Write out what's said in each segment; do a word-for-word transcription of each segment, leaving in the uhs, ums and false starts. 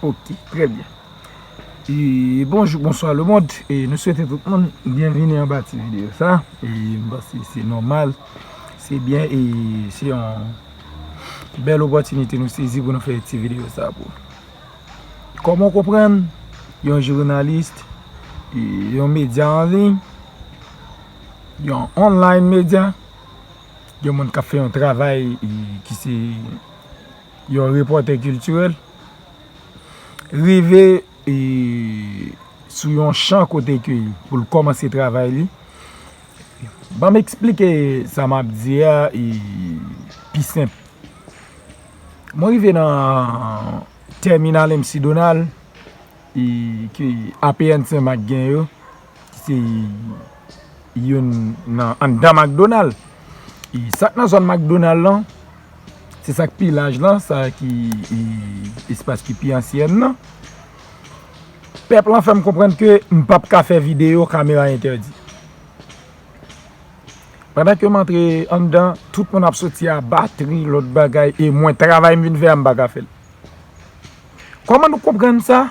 Ok, trè byen. E bonjou, bonswa lemonn. E nou swete tout moun byenvini anba ti videyo sa. E m panse se nòmal, se byen, e se yon bèl opòtinite nou sezi pou nou fè ti videyo sa pou. Kòman w konprann, yon jounalis, e yon medya an liy, yon online medya, yon moun k ap fè yon travay, e ki se yon repòtè kiltirèl, rive, e sou yon chan kote ke pou l kòmanse travay li. Ban m eksplike sa m ap di a, e pi senp. Mwen rive nan tèminal M C Donald, e ke A P N Senmak gen yo, ki se youn nan anndan McDonald. E sa k nan zòn McDonald lan, se sa k pi laj lan, sa ki, e, espas ki pi ansyen nan. Pèp lan fè m konprann ke m p ap ka fè videyo, kamera entèdi. Pandan ke m antre anndan, tout moun ap soti a batri, lòt bagay, e mwen, travay m vin fè a, m pa ka fè l. Kòman nou konprann sa?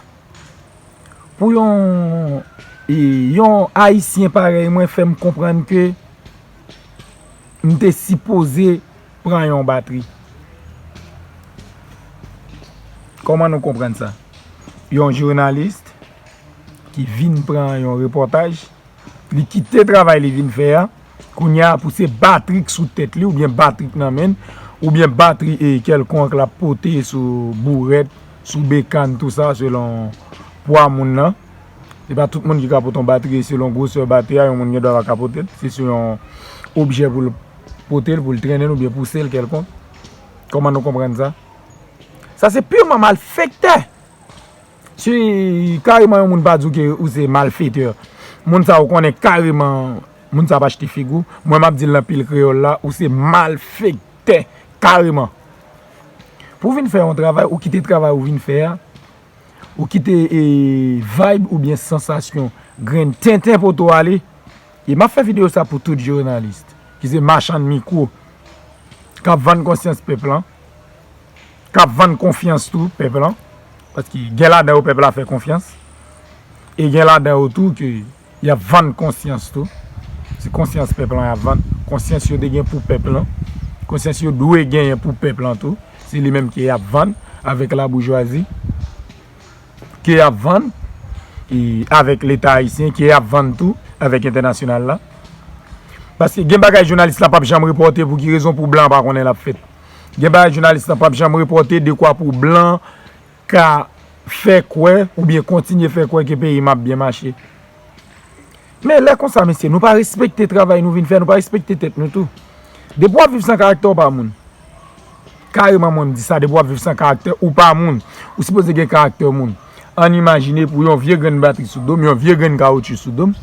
Pou yon, e, yon Ayisyen parèy mwen fè m konprann ke m te sipoze pran yon batri. Kòman nou konprann sa? Yon jounalis ki vin pran yon repòtaj, li kite travay li vin fè a, kounye a pou se batri k sou tèt li, oubyen batri k nan men l, oubyen batri, e, kèlkonk l ap pote sou bourèt, sou bekàn, tou sa, selon pwa moun nan. Se pa tout moun ki ka pote yon batri, e selon gwosè batri a, yon moun gen dwa pa ka pote l. Se sou yon objè pou l pote l, pou l trennen l, oubyen pouse l kèlkonk. Kòman nou konprann sa? Sa se piman malfektè. Si kareman yon moun pa di w ke ou se malfetè, moun sa ou konnen kareman moun sa ap achte figi w. Mwen m ap di l nan pil kreyòl la, ou se malfektè kareman. Pou w vin fè yon travay, ou kite travay ou vin fè a, ou kite, e, vibe oubyen sansasyon grenn tenten poto ale. E m ap fè videyo sa pou tout jounalis ki se machann mikwo, k ap vann konsyans pèp lan, k ap vann konfyans tou pèp lan. Paske gen ladan yo pèp la fè konfyans, e gen ladan yo tou ke y ap vann konsyans tou. Se konsyans pèp lan y ap vann. Konsyans yo te gen pou pèp lan. Konsyans yo dwe genyen pou pèp lan tou. Se li menm ke y ap vann avèk laboujwazi, ke y ap vann, e, avèk Leta ayisyen, ke y ap vann tou avèk entènasyonal la. Paske gen bagay jounalis la p ap janm repòte, pou ki rezon? Pou blan pa konnen l ap fèt. Gen bagay jounalis la p ap janm repòte dekwa pou blan ka fè kwè oubyen kontinye fè kwè ke peyi m ap byen mache. Men lè konsa, mesye, nou pa respekte travay nou vin fè, nou pa respekte tèt nou tou. Depi w ap viv san karaktè, w pa moun. Kareman, mwen, m di sa, depi w ap viv san karaktè, ou pa moun. Ou sipoze gen karaktè moun. Ann imajine pou yon vye grenn batri sou do m, yon vye grenn kawotchou sou do m,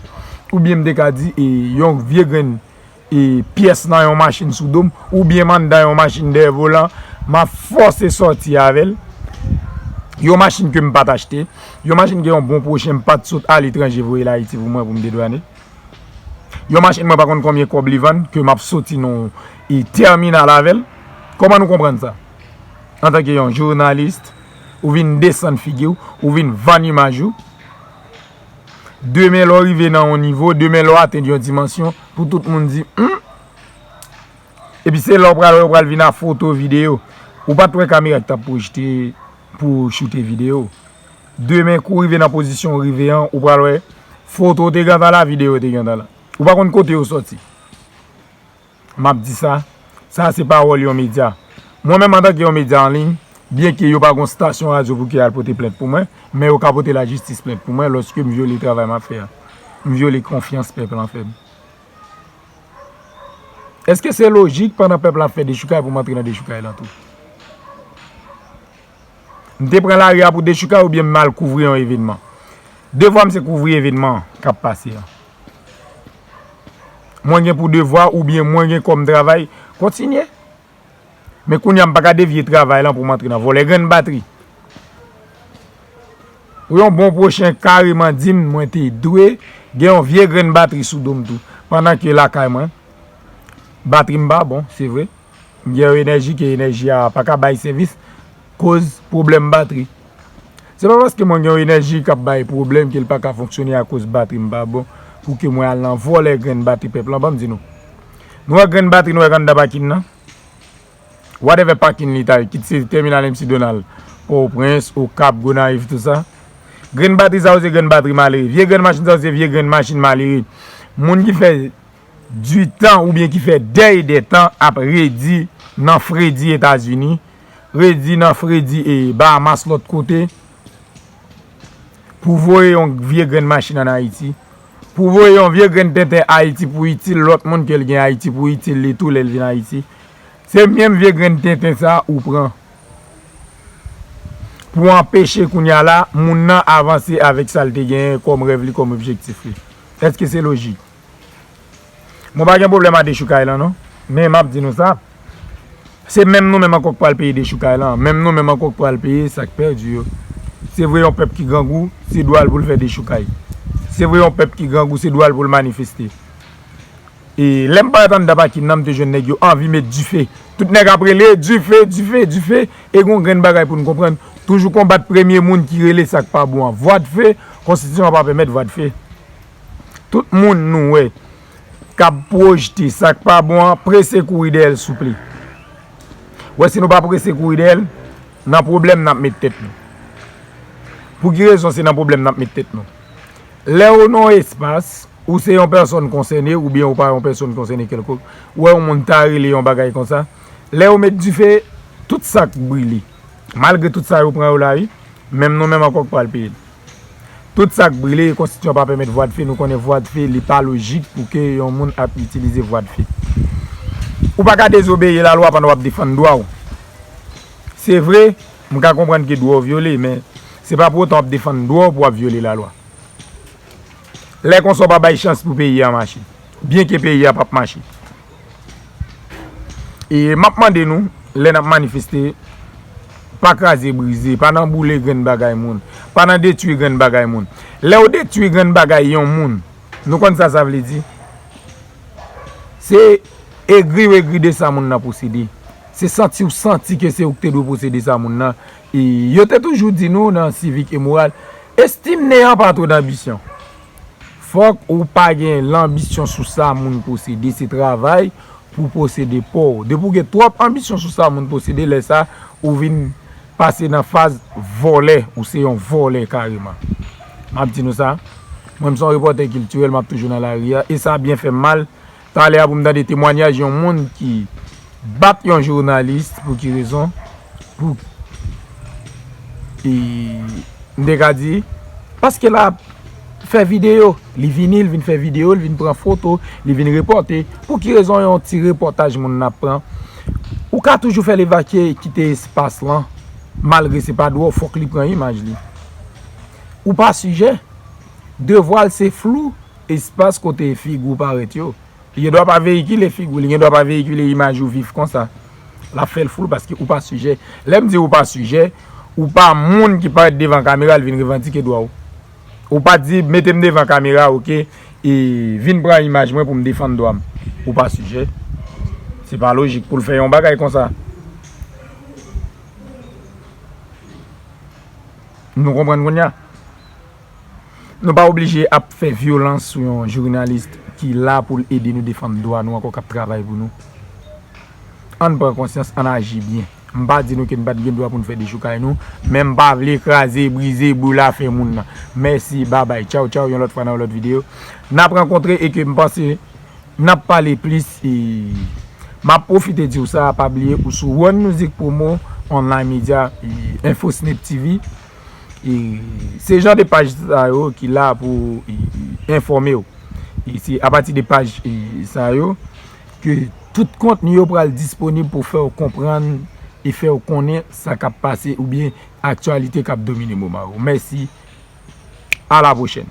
oubyen m te ka di, e, yon vye grenn e pyès nan yon machin sou do m, oubyen m anndan yon machin dèyè volan, m ap fòse sòti avè l. Yon machin ke m pa t achte, yon machin ke yon bon pwochen m pa t sot aletranje voye l Ayiti pou mwen pou m dedwane. Yon machin mwen pa konn konbyen kòb li vann, ke m ap soti nan yon, e, tèminal avè l. Kòman nou konprann sa? Antanke yon jounalis, ou vin desann figi w, ou vin vann imaj ou. Demen, lè w rive nan yon nivo, demen, lè w atenn yon dimansyon, pou tout moun di, hmm, epi se la w pral wè, w pral vin a foto, videyo. Ou pa t wè kamera ki t ap pwojte pou w choute videyo. Demen, kou w rive nan pozisyon w rive an, ou pral wè foto w te gentan la, videyo w te gentan la. Ou pa konn kote yo sòti. M ap di sa, sa se pawòl yon medya. Mwen menm, antanke yon medya an liy, byenke yo pa gon stasyon radyo pou ki al pote plent pou mwen, men yo ka pote lajistis plent pou mwen lòske m vyole travay m ap fè a. M vyole konfyans pèp lan fè m. Èske se lojik pandan pèp la ap fè dechoukay pou m antre nan dechoukay lan tou? M te pran lari a pou dechoukay oubyen m al kouvri yon evènman? Devwa m se kouvri evènman k ap pase an. Mwen gen pou devwa oubyen mwen gen kòm travay, kontinye. Men kounye a m pa ka devye travay lan pou m antre nan vòlè grenn batri. Pou yon bon pwochen kareman di m mwen te dwe gen yon vye grenn batri sou do m tou. Pandan ke lakay mwen, batri m pa bon, se vre. M gen yon enèji ke enèji a pa ka bay sèvis, koz pwoblèm batri. Se pa paske mwen gen yon enèji k ap bay pwoblèm ke l pa ka fonksyone akoz batri m pa bon pou ke mwen al nan vòlè grenn batri pèp lan. Ban m di nou. Nou wè grenn batri nou wè k anndan pakin nan? Whatever pakin li ta ye, kit se tèminal M C Donald, Pòtoprens, Okap, Gonayiv, tout sa. Grenn batri sa yo se grenn batri malere. Vye grenn machin sa yo se vye grenn machin malere. Moun ki fè ditan oubyen ki fè dèy dè tan ap redi nan fredi Etazini, redi nan fredi e Bahamas lòt kote, pou voye yon vye grenn machin ann Ayiti, pou voye yon vye grenn tenten Ayiti pou itil lòt moun ke l gen Ayiti pou itil li tou lè l vin Ayiti. Se menm vye grenn tenten sa ou pran pou anpeche kounye a la moun nan avanse avèk sa l te genyen kòm rèv li, kòm objektif li. Èske se lojik? Mwen pa gen pwoblèm a dechoukay lan non. Men m ap di nou sa. Se menm nou menm ankò k pral peye dechoukay lan. Menm nou menm ankò k pral peye sa k pèdi yo. Se vre yon pèp ki grangou, se dwa l pou l fè dechoukay. Se vre yon pèp ki grangou, se dwa l pou l manifeste. E lè m parèt anndan pakin nan, m te jwenn nèg yo anvi met dife. Tout nèg ap rele, dife, dife, dife. E gon grenn bagay pou n konprann. Toujou konbat premye moun ki rele sa k pa bon an. Vwadfe, konstitisyon an pa pèmèt vwadfe. Tout moun nou wè k ap pwojte sa k pa bon an, prese kouri dèyè l souple. Wè si nou pa prese kouri dèyè l, nan pwoblèm n ap met tèt nou. Pou ki rezon se nan pwoblèm n ap met tèt nou? Lè ou nan yon espas, ou se yon pèsòn konsène oubyen ou pa yon pèsòn konsène kèlkonk, ou wè yon moun ta rele yon bagay konsa, lè yo met dife, tout sa k brile. Malgre tout sa yo pran yo la wi, menm nou menm ankò k pral peye l. Tout sa k brile, konstitisyon pa pèmèt vwadfe, nou konnen vwadfe, li pa lojik pou ke yon moun ap itilize vwadfe. Ou pa ka dezobeyi lalwa pandan w ap defann dwa w. Se vre, m ka konprann ke dwa w vyole, men se pa pou otan w ap defann dwa w pou w ap vyole lalwa. Lè konsa w pa bay chans pou peyi a mache. Byenke peyi a p ap mache. E m ap mande nou, lè n ap manifeste, pa kraze brize, pa nan boule grenn bagay moun, pa nan detwi grenn bagay moun. Lè w detwi grenn bagay yon moun, nou konn sa sa vle di? Se egri w egri de sa moun nan posede. Se santi w santi ke se ou k te dwe posede sa moun nan. E yo te toujou di nou nan sivik e moral, estim ne an pa two danbisyon. Fòk ou pa gen lanbisyon sou sa moun posede, se travay pou posede pa w. Depi w gen twòp anbisyon sou sa moun posede, lè sa ou vin pase nan faz vòlè, ou se yon vòlè kareman. M ap di nou sa, mwen m se yon repòtè kiltirèl, m ap toujou nan lari a, e sa byen fè m mal. Talè a pou m tande temwanyaj yon moun ki bat yon jounalis, pou ki rezon? Pou, e, m te ka di, paske l ap fè videyo, li vini, li vin fè videyo, li vin pran foto, li vin repòte. Pou ki rezon yon ti repòtaj moun nan ap pran? Ou ka toujou fè l evakye, kite espas lan, malgre se pa dwa w, fòk li pran imaj li. Ou pa sijè. Devwa l se flou espas kote figi w parèt yo. Li gen dwa pa veyikile figi w, li gen dwa pa veyikile imaj ou vif konsa. L ap fè l flou paske ou pa sijè. Lè m di ou pa sijè, ou pa moun ki parèt devan kamera l vin revandike dwa w. Ou pa di, mete m devan kamera, oke, e vin pran imaj mwen pou m defann dwa m. Ou pa sijè. Se pa lojik pou l fè yon bagay konsa. Nou konprann kounye a? Nou pa oblije ap fè vyolans sou yon jounalis ki la pou l ede nou defann dwa nou ankò, k ap travay pou nou. Ann pran konsyans, ann aji byen. M pa di nou ke n pa t gen dwa pou n fè dechoukay nou, men m pa vle kraze, brize, boule afè moun nan. Mèsi, babay, tchaw, tchaw, yon lòt fwa nan yon lòt videyo. N ap rankontre e ke m panse n ap pale plis e m ap pwofite di w sa, pa bliye ou sou One Music Promo, Online Media, e Infosnip T V. E se jan de paj sa yo ki la pou e, e, enfòme w. E se apati de paj e, sa yo ke tout kontni yo pral disponib pou fè w konprann e fè w konnen sa k ap pase oubyen aktyalite k ap domine moman yo. Mèsi, a la pwochèn.